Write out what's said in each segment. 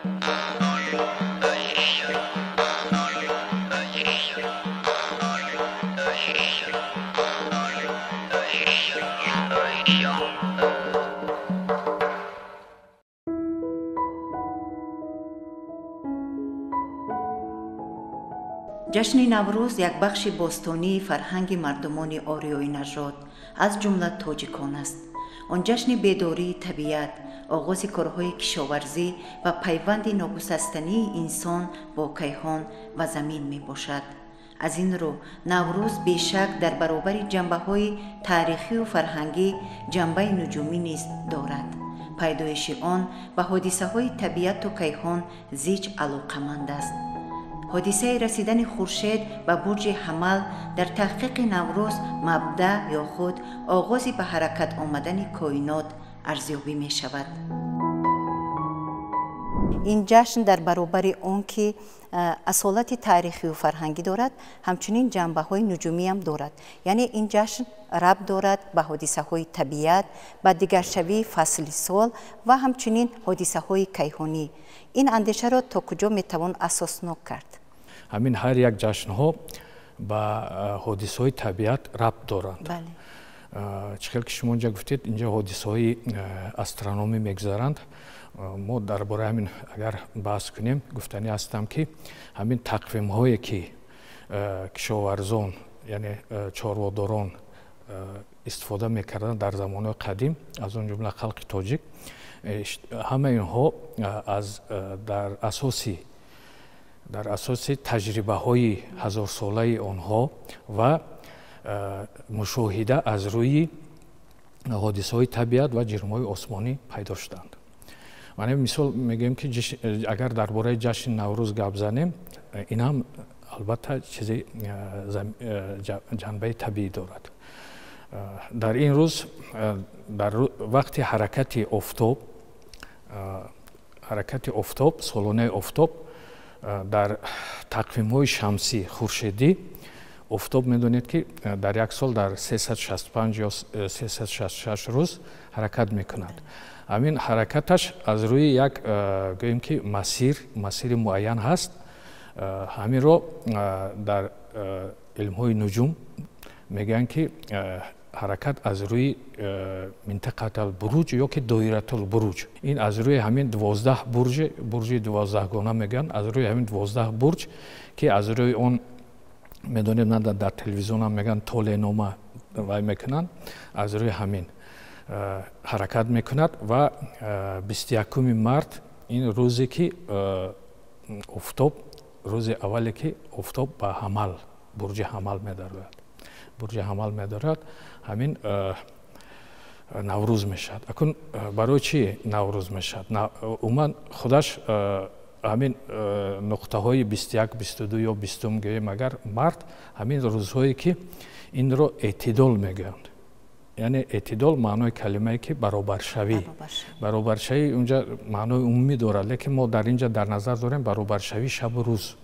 Ҷашни Наврӯз як бахши бостонии фарҳанги мардумони ориёинажод, аз ҷумла тоҷикон аст. Он ҷашни бедории табиат, оғози корҳои кишоварзӣ ва пайванди ногусастании инсон бо кайҳон ва замин мебошад. Аз ин рӯ Наврӯз бешак дар баробари ҷанбаҳои таърихию фарҳангӣ ҷанбаи нуҷумӣ низ дорад. Пайдоиши он ба ҳодисаҳои табиату кайҳон зич алоқаманд аст. Ҳодисаи расидани хуршед ба бурҷи ҳамал дар таҳқиқи Наврӯз мабдаъ ё худ оғози ба ҳаракат омадани коинот арзёбӣ мешавад. Ин ҷашн дар баробари он ки асолати таърихию фарҳангӣ дорад, ҳамчунин ҷанбаҳои нуҷумиам дорад. Яъне ин ҷашн рабт дорад ба ҳодисаҳои табиат, ба дигаршавии фасли сол ва ҳамчунин ҳодисаҳои кайҳонӣ. Ин андешаро то куҷо метавон асоснок кард? Ҳамин ҳар як ҷашнҳо ба ҳодисаҳои табиат рабт доранд. Чӣ хел ки шумо инҷа гуфтед, инҷа ҳодисаҳои астрономӣ мегузаранд. Мо дар бораи ҳамин агар баҳс кунем, гуфтанӣ ҳастам, ки ҳамин тақвимҳое ки кишоварзон, яъне чорводорон истифода мекарданд дар замонҳои қадим, аз он ҷумла халқи тоҷик, ҳама инҳо дар асоси таҷрибаҳои ҳазорсолаи онҳо ва мушоҳида аз рӯи ҳодисаҳои табиат ва ҷирмҳои осмонӣ пайдо шуданд. Мана мисол мегӯем, ки агар дар бораи ҷашни Наврӯз гап занем, ин ҳам албатта чизи ҷанбаи табиӣ дорад. Дар ин рӯз, дар вақти ҳаракати офтоб, ҳаракати офтоб, солонаи офтоб дар тақвимҳои шамсӣ хуршедӣ, офтоб медонед, ки дар як сол дар 365 ё 366 рӯз ҳаракат мекунад. Ҳамин ҳаракаташ аз рӯи як, гӯем ки, масири муайян ҳаст. Ҳаминро дар илмҳои нуҷум мегӯянд, ки ҳаракат аз рӯи минтақатал буруҷ ё ки доиратул буруҷ. Ин аз рӯи ҳамин 12 бурҷ, бурҷи 12гона мегӯянд, аз рӯи ҳамин 12 бурҷ, ки аз рӯи он медонем, на дар телевизионам мегӯянд, толенома вай мекунанд, аз рӯи ҳамин ҳаракат мекунад. Ва 21-уми март ин рӯзе ки офтоб, рӯзи аввале ки офтоб ба ҳамал, бурҷи ҳамал медарояд, бурҷи ҳамал медарояд, ҳамин Наврӯз мешавад. Акун барои чӣ Наврӯз мешавад? Умуман худаш ҳамин нуқтаҳои 21, 22 ё 20-ум гӯем агар март, ҳамин рӯзҳое ки инро эътидол мегӯянд. Яъне эътидол маънои калимае ки баробаршавӣ. Баробаршавӣ унҷа маънои умумӣ дорад, лекин мо дар инҷа дар назар дорем баробаршавии шабу рӯз.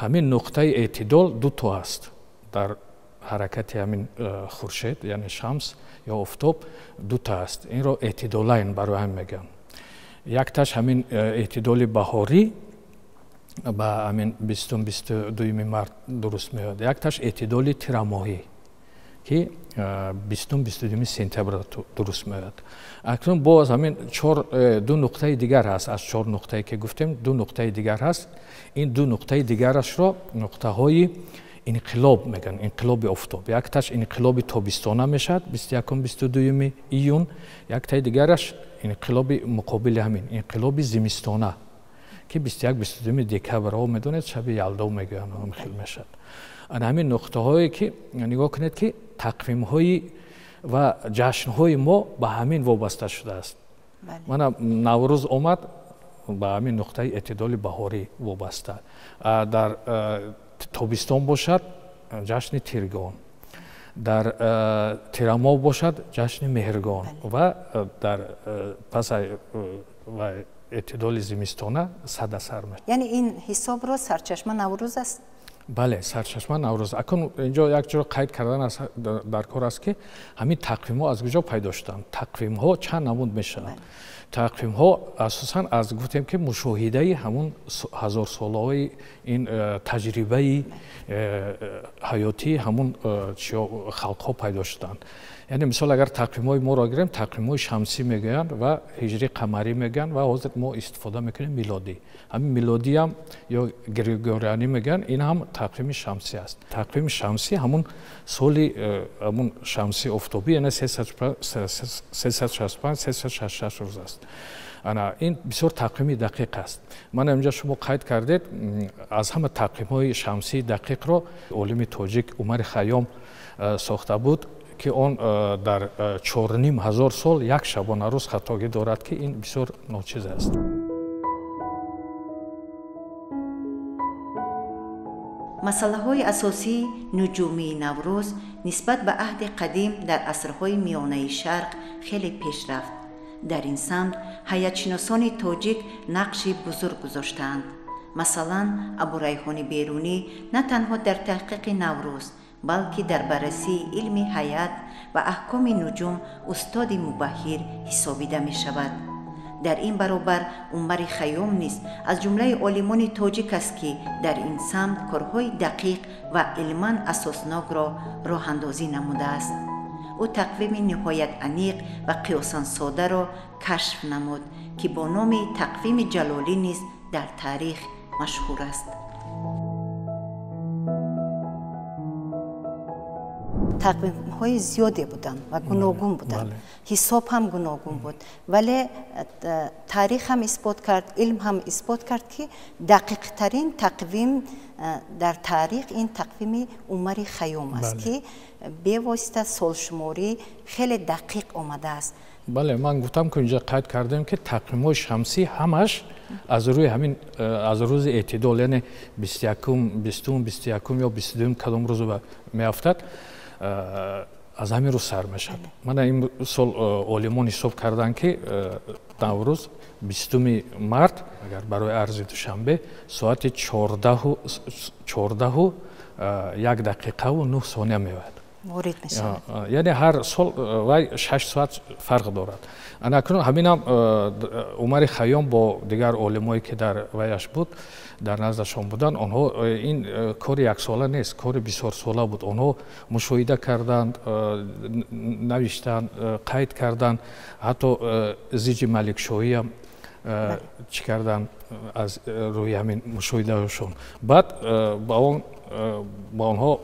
Ҳамин нуқтаи эътидол дуто аст дар ҳаракати ҳамин хуршед, яъне шамс ё офтоб дута аст. Инро эътидолайн барои ҳам мегӯянд. Якташ ҳамин эътидоли баҳорӣ ба ҳамин 20-ум, 22-юми март дуруст меояд, якташ эътидоли тирамоҳӣ, ки 20-ум, 22-юми сентябр дуруст меояд. Акнун боз ҳамин ду нуқтаи дигар ҳаст. Аз чор нуқтае ки гуфтем, ду нуқтаи дигар ҳаст. Ин ду нуқтаи дигарашро нуқтаҳои инқилоб мегӯянд, инқилоби офтоб. Якташ инқилоби тобистона мешавад 21-ум, 22-юми июн, яктаи дигараш инқилоби муқобили ҳамин, инқилоби зимистона, ки 21, 22-юми декабр, медонед, шаби Ялдо мегӯянд, ҳам хел мешавад. Ана ҳамин нуқтаҳое ки нигоҳ кунед, ки тақвимҳои ва ҷашнҳои мо ба ҳамин вобаста шудааст. Мана Наврӯз омад, ба ҳамин нуқтаи эътидоли баҳорӣ вобаста. Дар тобистон бошад ҷашни Тиргон, дар тирамоҳ бошад ҷашни Меҳргон ва дар пас эътидоли зимистона Садасар мешавад. Яъне ин ҳисобро сарчашма Наврӯз аст? Бале, сарчашма Наврӯз. Акун инҷо як чиро қайд кардан дар кор аст, ки ҳамин тақвимҳо аз куҷо пайдо шуданд. Тақвимҳо чанд намуд мешаванд. Тақвимҳо асосан аз гуфтем, ки мушоҳидаи ҳамун ҳазорсолаҳои ин таҷрибаи ҳаётии ҳамун халқҳо пайдо шуданд. Яъне мисол агар тақвимҳои моро гирем, тақвимҳои шамсӣ мегӯянд ва ҳиҷри қамарӣ мегӯянд ва ҳозир мо истифода мекунем милодӣ. Ҳамин милодиам ё григорианӣ мегӯянд, ин ҳам тақвими шамсӣ аст. Тақвими шамсӣ ҳамун соли ҳамун шамсӣ офтобӣ, яъне 365 366 рӯз аст. Ана ин бисёр тақвими дақиқ аст. Ман инҷа шумо қайд кардед, аз ҳама тақвимҳои шамсии дақиқро олими тоҷик Умари Хайём сохта буд, ки он дар 4500 сол як шабонарӯз хатогӣ дорад, ки ин бисёр ночиз аст. Масъалаҳои асосии нуҷумии Наврӯз нисбат ба аҳди қадим дар асрҳои Миёнаи Шарқ хеле пеш рафт. Дар ин самт ҳайатшиносони тоҷик нақши бузург гузоштаанд. Масалан, Абурайҳони Берунӣ на танҳо дар таҳқиқи Наврӯз, балки дар баррасии илми ҳаят ва аҳкоми нуҷум устоди мубаҳҳир ҳисобида мешавад. Дар ин баробар Умари Хайём низ аз ҷумлаи олимони тоҷик аст, ки дар ин самт корҳои дақиқ ва илман асоснокро роҳандозӣ намудааст. Ӯ тақвими ниҳоят аниқ ва қиёсан содаро кашф намуд, ки бо номи тақвими Ҷалолӣ низ дар таърих машҳур аст. Тақвимҳои зиёде буданд ва гуногун буданд, ҳисоб ҳам гуногун буд, вале таърих ҳам исбот кард, илм ҳам исбот кард, ки дақиқтарин тақвим дар таърих ин тақвими Умари Хайём аст, ки бевосита солшуморӣ хеле дақиқ омадааст. Бале, ман гуфтам, ки инҷа қайд кардем, ки тақвимҳои шамсӣ ҳамаш аз рӯи ҳамин аз рӯзи эътидол, яъне 21-ум, 20-ум, 21-ум ё 22-ум кадом рӯз меафтад, аз ҳамин рӯз сар мешавад. Мана ин сол олимон ҳисоб карданд, ки Наврӯз 20 март, агар барои арзи душанбе, соати 14:01:09 меояд. Ворид мешавад. Яъне ҳар сол вай 6 соат фарқ дорад. Ана акнун ҳаминам Умари Хайём бо дигар олимое, ки дар ваяш буд, дар наздашон буданд, онҳо ин кори яксола нест, кори бисёрсола буд. Онҳо мушоҳида карданд, навиштанд, қайд карданд, ҳатто зиҷи Маликшоҳиам чӣ карданд аз рӯи ҳамин мушоҳидаҳошон. Баъд ба онҳо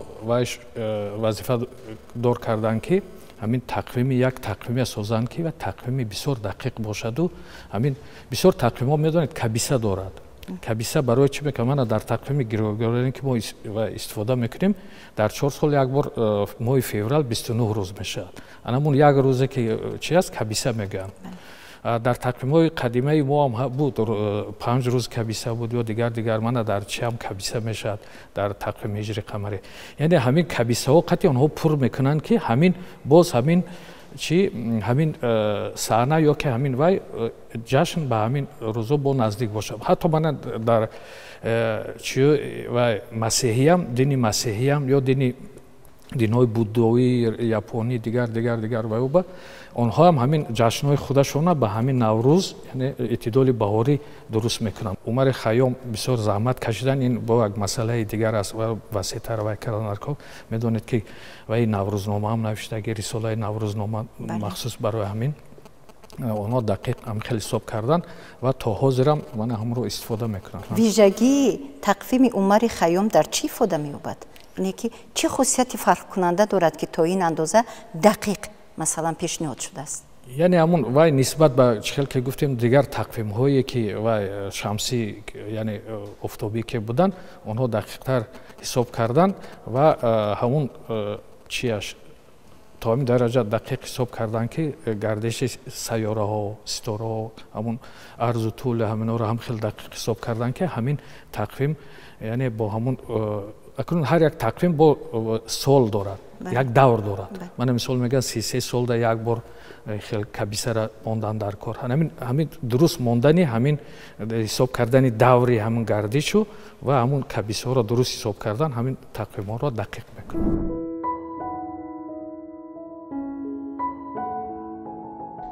вазифадор карданд, ки ҳамин тақвими як тақвиме созанд, ки ва тақвими бисёр дақиқ бошаду ҳамин бисёр тақвимҳо, медонед, кабиса дорад. Кабиса барои чӣ мекунам? Мана дар тақвими григорианӣ, ки мо истифода мекунем, дар 4 сол як бор моҳи феврал 29 рӯз мешавад. Анамун як рӯзе, ки чи аст, кабиса мегӯянд. Дар тақвимҳои қадимаи мо ҳам буд, 5 рӯз кабиса буд ё дигар дигар. Мана дар чи ҳам кабиса мешавад дар тақвими ҳиҷри қамарӣ. Яъне ҳамин кабисаҳо қатъи онҳо пур мекунанд, ки ҳамин боз ҳамин чи ҳамин саҳна ё ки ҳамин вай ҷашн ба ҳамин рӯзо бо наздик бошад. Ҳатто мана дар чи вай масеҳиям, дини масеҳиям ё динҳои буддоӣ, японӣ, дигар дигар дигар ва ӯба, онҳо ҳам ҳамин ҷашнҳои худашона ба ҳамин Наврӯз, яъне эътидоли баҳорӣ дуруст мекунанд. Умари Хайём бисёр заҳмат кашидан, ин бо як масъалаи дигар аст ва васеътар вай кардан. Медонед, ки вай Наврӯзнома ҳам навиштаги, рисолаи Наврӯзнома махсус барои ҳамин. Онҳо дақиқ ҳам хеле ҳисоб карданд ва то ҳозирам мана ҳамро истифода мекунанд. Вижагии тақвими Умари Хайём дар чӣ ифода меёбад? Ине ки чӣ хусусияти фарқкунанда дорад, ки то ин андоза дақиқ масалан пешниҳод шудааст? Яъне ҳамун вай нисбат ба чӣ хел ки гуфтем, дигар тақвимҳое, ки вай шамсӣ, яъне офтобӣ ки буданд, онҳо дақиқтар ҳисоб карданд ва ҳамун чиаш то ҳамин дараҷа дақиқ ҳисоб карданд, ки гардиши сайёраҳо, ситораҳо, ҳамун арзу тӯли ҳаминҳоро ҳам хеле дақиқ ҳисоб карданд, ки ҳамин тақвим, яъне бо ҳамун акнун ҳар як тақвим бо сол дорад. Як давр дорад. Мана мисол мегӯянд 33 солда як бор хел кабисара мондан дар кор. Ҳамин дуруст мондани ҳамин ҳисоб кардани даври ҳамин гардишу ва ҳамун кабисаҳоро дуруст ҳисоб кардан ҳамин тақвимҳоро дақиқ мекунад.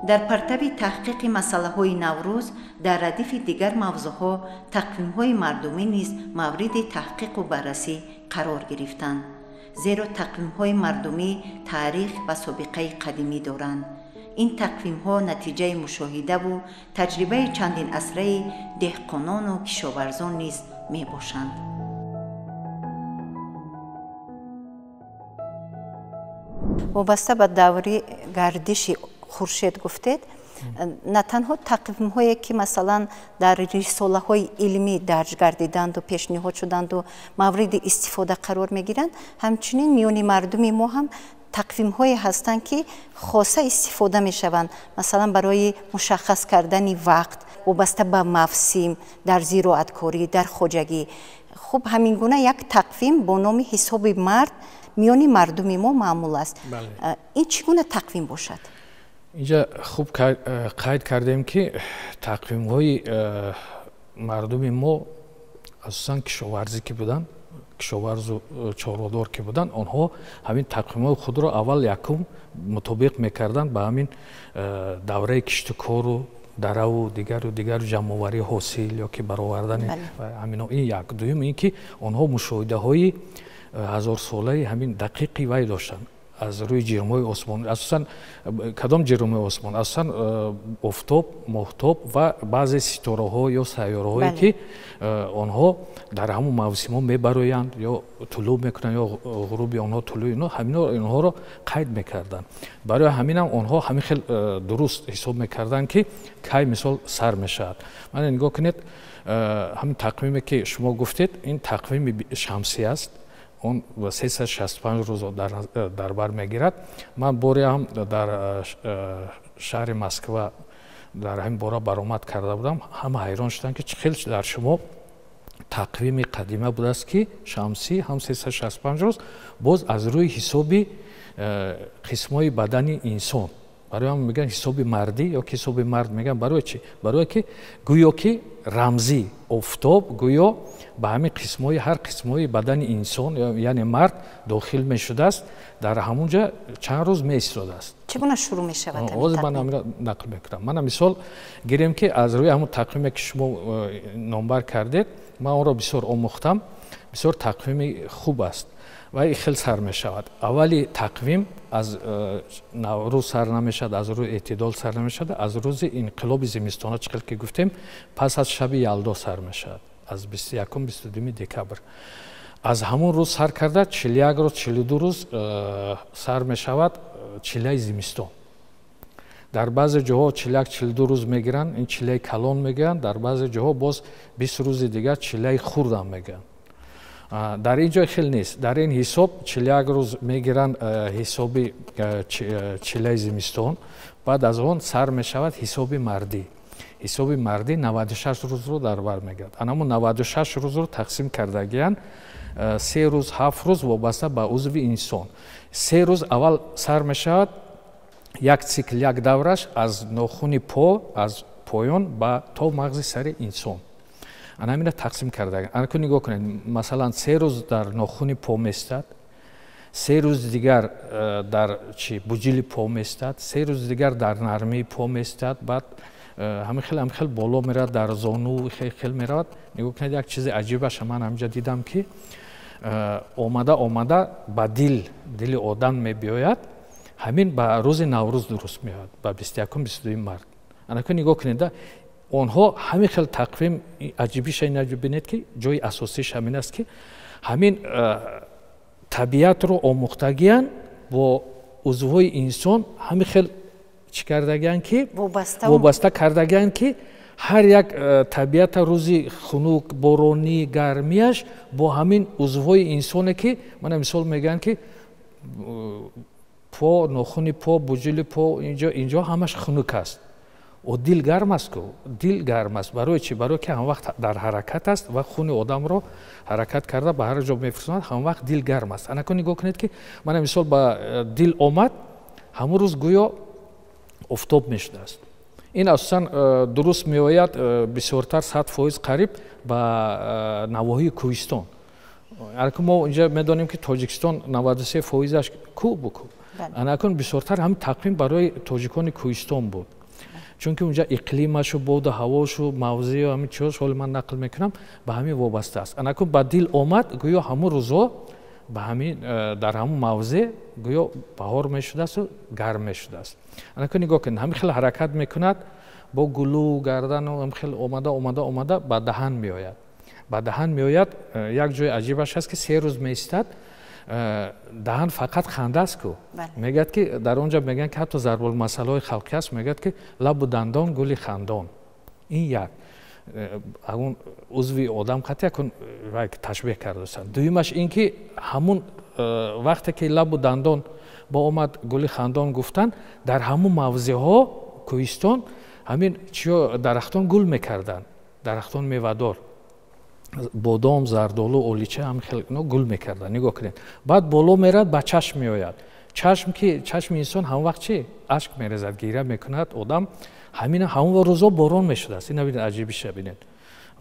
Дар партави таҳқиқи масъалаҳои Наврӯз дар радифи дигар мавзӯъҳо тақвимҳои мардумӣ низ мавриди таҳқиқу баррасӣ қарор гирифтанд. Зеро тақвимҳои мардумӣ таърих ва собиқаи қадимӣ доранд. Ин тақвимҳо натиҷаи мушоҳидаву таҷрибаи чандин асраи деҳқонону кишоварзон низ мебошанд. Вобаста ба даври гардиши хуршед гуфтед, на танҳо тақвимҳое ки масалан дар рисолаҳои илмӣ дарҷ гардиданду пешниҳод шуданду мавриди истифода қарор мегиранд, ҳамчунин миёни мардуми мо ҳам тақвимҳое ҳастанд ки хоса истифода мешаванд, масалан барои мушаххас кардани вақт вобаста ба мавсим дар зироаткорӣ, дар хоҷагӣ. Хуб, ҳамин гуна як тақвим бо номи ҳисоби мард миёни мардуми мо маъмул аст. Ин чӣ гуна тақвим бошад? Инҷа хуб қайд кардем ки тақвимҳои мардуми мо асосан кишоварзӣ ки буданд, кишоварзу чорводор ки буданд, онҳо ҳамин тақвимҳои худро аввал якум мутобиқ мекарданд ба ҳамин давраи киштукору дараву дигару дигару ҷамъоварии ҳосил ё ки баровардани ҳамино. Ин як. Дуюм ин ки онҳо мушоҳидаҳои ҳазорсолаи ҳамин дақиқи вай доштанд аз рӯи ҷирмҳои осмон. Асосан кадом ҷирмҳои осмон? Асосан офтоб, моҳтоб ва баъзе ситораҳо ё сайёраҳое ки онҳо дар ҳамон мавсимҳо мебароянд ё тулӯъ мекунанд ё ғуруби онҳо, тулӯи онҳо, ҳамино инҳоро қайд мекарданд. Барои ҳаминам онҳо ҳамин хел дуруст ҳисоб мекарданд ки кай мисол сар мешавад. Мана нигоҳ кунед, ҳамин тақвиме ки шумо гуфтед, ин тақвими шамсӣ аст. Он 365 рӯз дар бар мегирад. Ман боре ҳам дар шаҳри Москва дар ҳамин бора баромад карда будам. Ҳама ҳайрон шуданд ки чӣ хел дар шумо тақвими қадима будааст ки шамсӣ ҳам 365 рӯз боз аз рӯи ҳисоби қисмҳои бадани инсон. Барои ҳам мегӯянд ҳисоби мардӣ ё ки ҳисоби мард мегӯянд. Барои чӣ? Барое ки гӯё ки рамзӣ офтоб гӯё ба ҳамин қисмҳои ҳар қисмҳои бадани инсон, яъне мард дохил мешудааст, дар ҳамон ҷа чанд рӯз меистодааст. Чӣ гуна шурӯъ мешавад? Ҳозир ман ҳаминро нақл мекунам. Мана мисол гирем ки аз рӯи ҳамон тақвиме ки шумо номбар кардед, ман онро бисёр омӯхтам, бисёр тақвими хуб аст ва хел сар мешавад. Аввали тақвим аз Наврӯз сар намешавад, аз рӯи эътидол сар намешавад, аз рӯзи инқилоби зимистона чӣ хел ки гуфтем, пас аз шаби Ялдо сар мешавад, аз 21-22 декабр. Аз ҳамон рӯз сар карда 41 рӯз, 42 рӯз сар мешавад чилаи зимистон. Дар баъзе ҷоҳо 41-42 рӯз мегиранд, ин чилаи калон мегӯянд, дар баъзе ҷоҳо боз 20 рӯзи дигар чилаи хурдам мегӯянд. Дар ин ҷой хел нест. Дар ин ҳисоб 41 рӯз мегиранд ҳисоби чилаи зимистон, баъд аз он сар мешавад ҳисоби мардӣ. Ҳисоби мардӣ 96 рӯзро дар бар мегирад. Анамун 96 рӯзро тақсим кардагиянд 3 рӯз, 7 рӯз вобаста ба узви инсон. 3 рӯз аввал сар мешавад як цикл, як давраш аз нохуни по, аз поён ба то мағзи сари инсон. Ана ҳаминро тақсим кардагиянд. Ана ку нигоҳ кунед, масалан 3 рӯз дар нохуни по местад, 3 рӯз дигар дар чи буҷили по местад, 3 рӯз дигар дар нармии по местад, баъд ҳамин хел ҳамин хел боло меравад, дар зону хел меравад. Нигоҳ кунед, як чизи аҷибаша ман ҳаминҷа дидам ки омада омада ба дили одам мебиёяд, ҳамин ба рӯзи Наврӯз дуруст меояд, ба 21-22 март. Ана ку нигоҳ кунед, онҳо ҳамин хел тақвим аҷибиша ин бинед ки ҷои асосиш ҳамин аст ки ҳамин табиатро омӯхтагиян бо узвҳои инсон ҳамин хел чӣ кардагиян ки вобаста кардагиян ки ҳар як табиата рӯзи хунук, боронӣ, гармияш бо ҳамин узвҳои инсоне ки мана мисол мегӯянд ки по, нохуни по, буҷили по, инҷо ҳамаш хунук аст. О, дил гарм аст ку, дил гарм аст. Барои чӣ? Барое ки ҳамвақт дар ҳаракат аст ва хуни одамро ҳаракат карда ба ҳар ҷо мефирсонад, ҳамвақт дил гарм аст. Анакун нигоҳ кунед, ки мана мисол ба дил омад, ҳамон рӯз гӯё офтоб мешудааст. Ин асосан дуруст меояд, бисёртар, 100% қариб, ба навоҳии кӯҳистон. Анакун мо инҷа медонем, ки Тоҷикистон 93%-аш кӯҳ бу кӯҳ. Анакун бисёртар ҳамин тақвим барои тоҷикони кӯҳистон буд, чунки унҷа иқлимашу, боду ҳавошу, мавзею ҳамин чизош, ҳоли ман нақл мекунам, ба ҳамин вобаста аст. Анакун ба дил омад, гӯё ҳамун рӯзо ба ҳамин дар ҳамун мавзеъ гӯё баҳор мешудасту гарм мешудааст. Анакун нигоҳ кунед, ҳамин хел ҳаракат мекунад бо гулӯ, гардану ҳамин хел омада, омада, омада ба даҳан меояд. Ба даҳан меояд, як ҷои аҷибаш аст, ки 3 рӯз меистад. Даҳан фақат ханда аст ку. Мегӯяд, ки дар он ҷо мегӯянд, ки ҳатто зарбулмасалҳои халқӣ аст, мегӯяд, ки лабу дандон гули хандон. Ин як ҳамун узви одам қати якун ташбеҳ кардастанд. Дуюмаш ин ки ҳамун вақте ки лабу дандон бо омад, гули хандон гуфтанд, дар ҳамун мавзеъҳо, кӯҳистон, ҳамин чиё, дарахтон гул мекарданд, дарахтон мевадор, бодом, зардолу, олича, ҳамин хел гул мекарданд. Нигоҳ кунед, баъд боло мерад, ба чашм меояд. Чашм ки чашми инсон ҳамон вақт чи ашк мерезад, гиря мекунад одам. Ҳамин ҳамон рӯзо борон мешудааст. Ина бинед, аҷибиша бинед.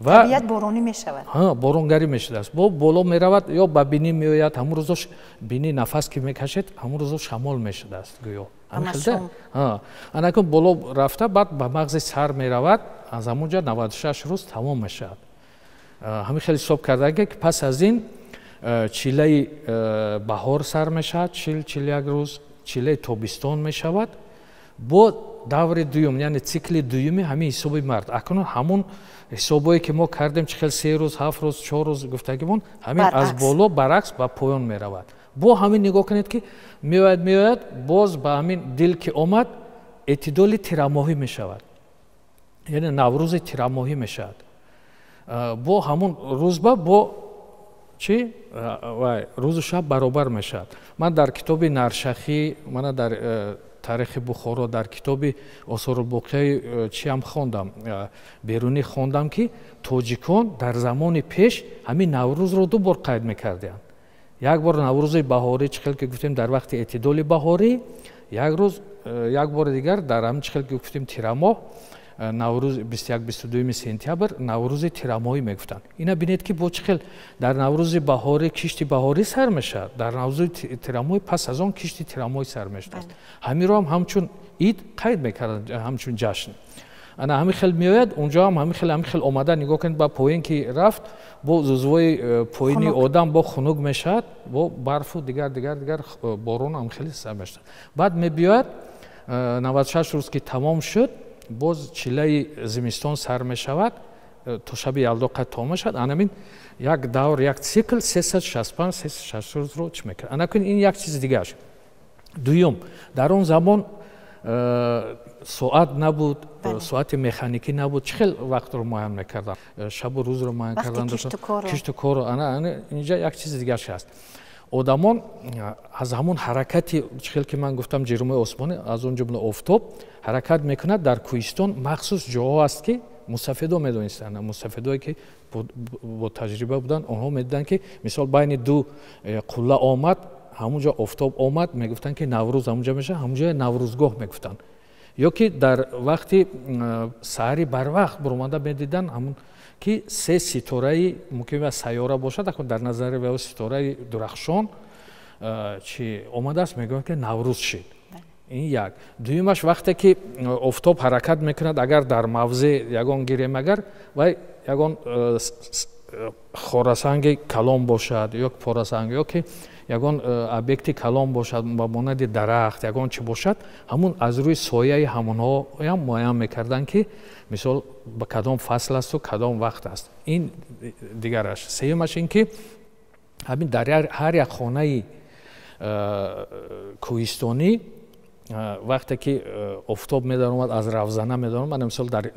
Табиат боронӣ мешавад. Боронгарӣ мешудааст. Бо боло меравад ё ба бинӣ меояд. Ҳамон рӯзо бинӣ нафас ки мекашед, ҳамон рӯзо шамол мешудааст гӯё. Анакун боло рафта, баъд ба мағзи сар меравад. Аз ҳамон ҷо 96 рӯз тамом мешавад. Ҳамин хеле ҳисоб карда, ки пас аз ин чилаи баҳор сар мешавад, 40, 41 рӯз, чилаи тобистон мешавад. Бо даври дуюм, яъне цикли дуюми ҳамин ҳисоби март. Акнун ҳамун ҳисобое ки мо кардем, чӣ хел 3 рӯз, 7 рӯз, 4 рӯз гуфтагимон, ҳамин аз боло баръакс ба поён меравад. Бо ҳамин нигоҳ кунед, ки меояд, меояд, боз ба ҳамин дил ки омад, эътидоли тирамоҳӣ мешавад, яъне Наврӯзи тирамоҳӣ мешавад. Бо ҳамун рӯзба бо чӣ рӯзу шаб баробар мешавад. Ман дар китоби Наршахӣ, мана дар таърихи Бухоро, дар китоби Осорулбоқияи чиам хондам, Берунӣ хондам, ки тоҷикон дар замони пеш ҳамин Наврӯзро ду бор қайд мекардианд. Як бор Наврӯзи баҳорӣ, чӣ хел ки гуфтем, дар вақти эътидоли баҳорӣ як рӯз, як бори дигар дар ҳамин, чӣ хел ки гуфтем, тирамоҳ, Наврӯз, 21, 22 сентябр, Наврӯзи тирамоҳӣ мегуфтанд. Ина бинед, ки бо чӣ хел дар Наврӯзи баҳорӣ кишти баҳорӣ сар мешавад, дар Наврӯзи тирамоҳӣ пас аз он кишти тирамоҳӣ сар мешудааст. Ҳаминро ҳам ҳамчун ид қайд мекарданд, ҳамчун ҷашн. Ана ҳамин хел меояд, унҷо ҳам ҳамин хел омада, нигоҳ кунед, ба поён ки рафт, бо узвҳои поини одам бо хунук мешавад, бо барфу дигар, дигар, дигар, борон ҳам хеле сар мешавад. Баъд мебиёяд, 96 рӯз ки тамом шуд, боз чилаи зимистон сар мешавад, то шаби Ялдо қад тамом мешавад. Анамин як давр, як цикл 365, 360 рӯзро чӣ мекунад. Анакун ин як чизи дигааш. Дуюм, дар он замон соат набуд, соати механикӣ набуд. Чӣ хел вақтро муайян мекарданд, шабу рӯзро муайян карданд, кишту корро? Ана инҷа як чизи дигарш ҳаст. Одамон аз ҳамон ҳаракати, чӣ хел ки ман гуфтам, ҷирмҳои осмонӣ, аз он ҷумла офтоб ҳаракат мекунад, дар кӯҳистон махсус ҷоҳо аст, ки мусафедо медонистанд. Мусафедое ки бо таҷриба буданд, онҳо медиданд, ки мисол байни ду қулла омад, ҳамун ҷо офтоб омад, мегуфтанд, ки Наврӯз ҳамун ҷо мешавад, ҳамун ҷоя Наврӯзгоҳ мегуфтанд. Ё ки дар вақти саҳари барвақт буромада медиданд, ҳамун ки се ситораи, мумкин сайёра бошад, акун дар назари ваё ситораи дурахшон чи омадааст, мегӯянд, ки Наврӯз шид. Ин як. Дуюмаш, вақте ки офтоб ҳаракат мекунад, агар дар мавзеъ ягон гирем, агар вай ягон хорасанги калон бошад ё порасанг, ё ки ягон объекти калон бошад, ба монанди дарахт, ягон чӣ бошад, ҳамун аз рӯи сояи ҳамонҳоям муайян мекарданд, ки мисол ба кадом фасл асту кадом вақт аст. Ин дигараш. Сеюмаш ин ки ҳамин дар ҳар як хонаи кӯҳистонӣ, вақте ки офтоб медаромад, аз равзана медаромад, мисол дар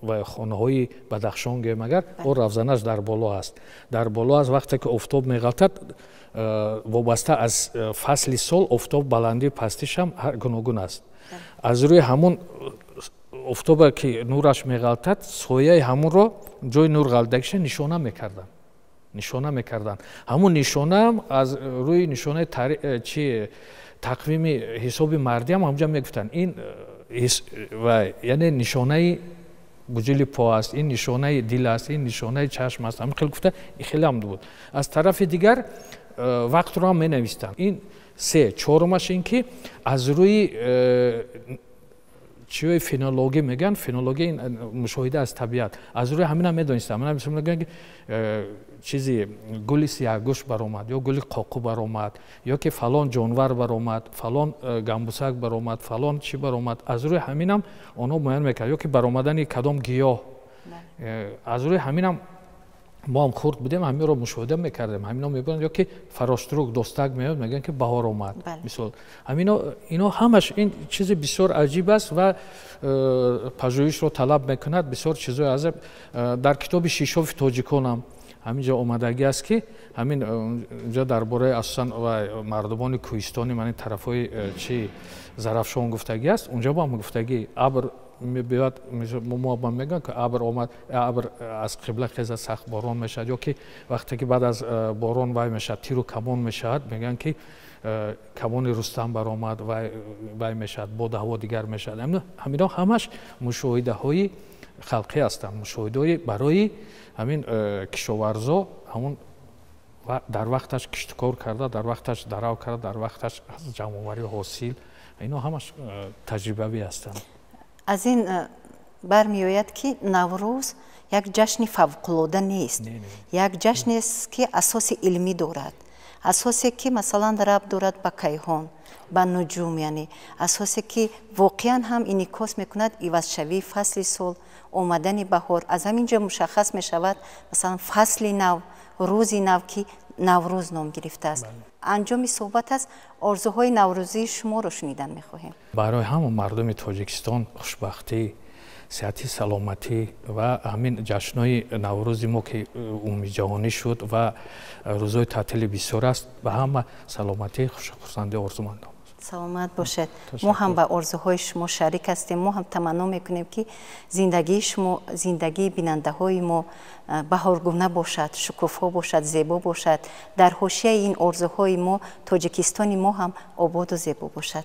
ва хонаҳои Бадахшон гӯем агар, о равзанаш дар боло аст, дар боло аст. Вақте ки офтоб меғалтад, вобаста аз фасли сол офтоб баландию пастишам гуногун аст. Аз рӯи ҳамун офтобе ки нураш меғалтад, сояи ҳамунро, ҷои нур ғалтидагиша нишона мекарданд, нишона мекарданд. Ҳамун нишонаам аз рӯи нишонаи чи тақвими ҳисоби мардиам ҳамҷа мегуфтанд, ин яъне нишонаи буҷили по аст, ин нишонаи дил аст, ин нишонаи чашм аст. Ҳамин хел гуфта, хеле ҳам буд. Аз тарафи дигар вақтро ҳам менавистанд. Ин се. Чорумаш ин ки аз рӯи чиёи фенологӣ мегӯянд, фенологӣ мушоҳида аз табиат, аз рӯи ҳамина медонистам. Мегӯянд ки чизи гули сияҳгӯш баромад ё гули қоқу баромад, ё ки фалон ҷонвар баромад, фалон гамбусак баромад, фалон чӣ баромад. Аз рӯи ҳаминам онҳо муайян мекард, ё ки баромадани кадом гиёҳ, аз рӯи ҳаминам. Мо ҳам хурд будем, ҳаминро мушоҳида мекардем, ҳамино мебинанд, ё ки фароштрук, достак меояд, мегӯянд ки баҳор омад, мисол. Ҳамино, ино ҳамаш ин чизи бисёр аҷиб аст ва пажӯҳишро талаб мекунад. Бисёр чизои азаб дар китоби Шишофи тоҷиконам ҳамин ҷо омадагӣ аст, ки ҳамин ҷо дар бораи асосан мардумони кӯҳистони ман тарафҳои чи Зарафшон гуфтагӣ аст. Унҷо бо ҳам гуфтагӣ, абр мебиёд, мо мегӯям ки абр омад, абр аз қибла хезад, сахт борон мешавад, ё ки вақте ки баъд аз борон вай мешавад, тиру камон мешавад, мегӯянд ки камони Рустам баромад, вай мешавад, боду ҳаво дигар мешавад. Ҳамино ҳамаш мушоҳидаҳои халқӣ ҳастанд, мушоҳидаҳои барои ҳамин кишоварзо, ҳамун дар вақташ киштукор карда, дар вақташ дарав карда, дар вақташ ҷамъоварии ҳосил, ино ҳамаш таҷрибавӣ ҳастанд. Аз ин бармеояд, ки Наврӯз як ҷашни фавқулода нест, як ҷашнест, ки асоси илмӣ дорад, асосе ки масалан рабт дорад ба кайҳон, ба нуҷум, яъне асосе ки воқеан ҳам инъикос мекунад ивазшавии фасли сол, омадани баҳор. Аз ҳамин ҷо мушаххас мешавад, масалан, фасли нав, рӯзи нав, ки Наврӯз ном гирифтааст. Анҷоми суҳбат аст, орзуҳои наврӯзии шуморо шунидан мехоҳем. Барои ҳама мардуми Тоҷикистон хушбахтӣ, сиҳати, саломатӣ ва ҳамин ҷашнҳои Наврӯзи мо, ки умумиҷаҳонӣ шуд ва рӯзҳои таътили бисёр аст, ба ҳама саломатӣ, хушхурсандӣ орзумандам. Саломат бошед. Мо ҳам ба орзуҳои шумо шарик ҳастем. Мо ҳам таманно мекунем, ки зиндагии шумо, зиндагии бинандаҳои мо баҳоргуна бошад, шукуфо бошад, зебо бошад. Дар ҳошияи ин орзуҳои мо Тоҷикистони мо ҳам ободу зебо бошад.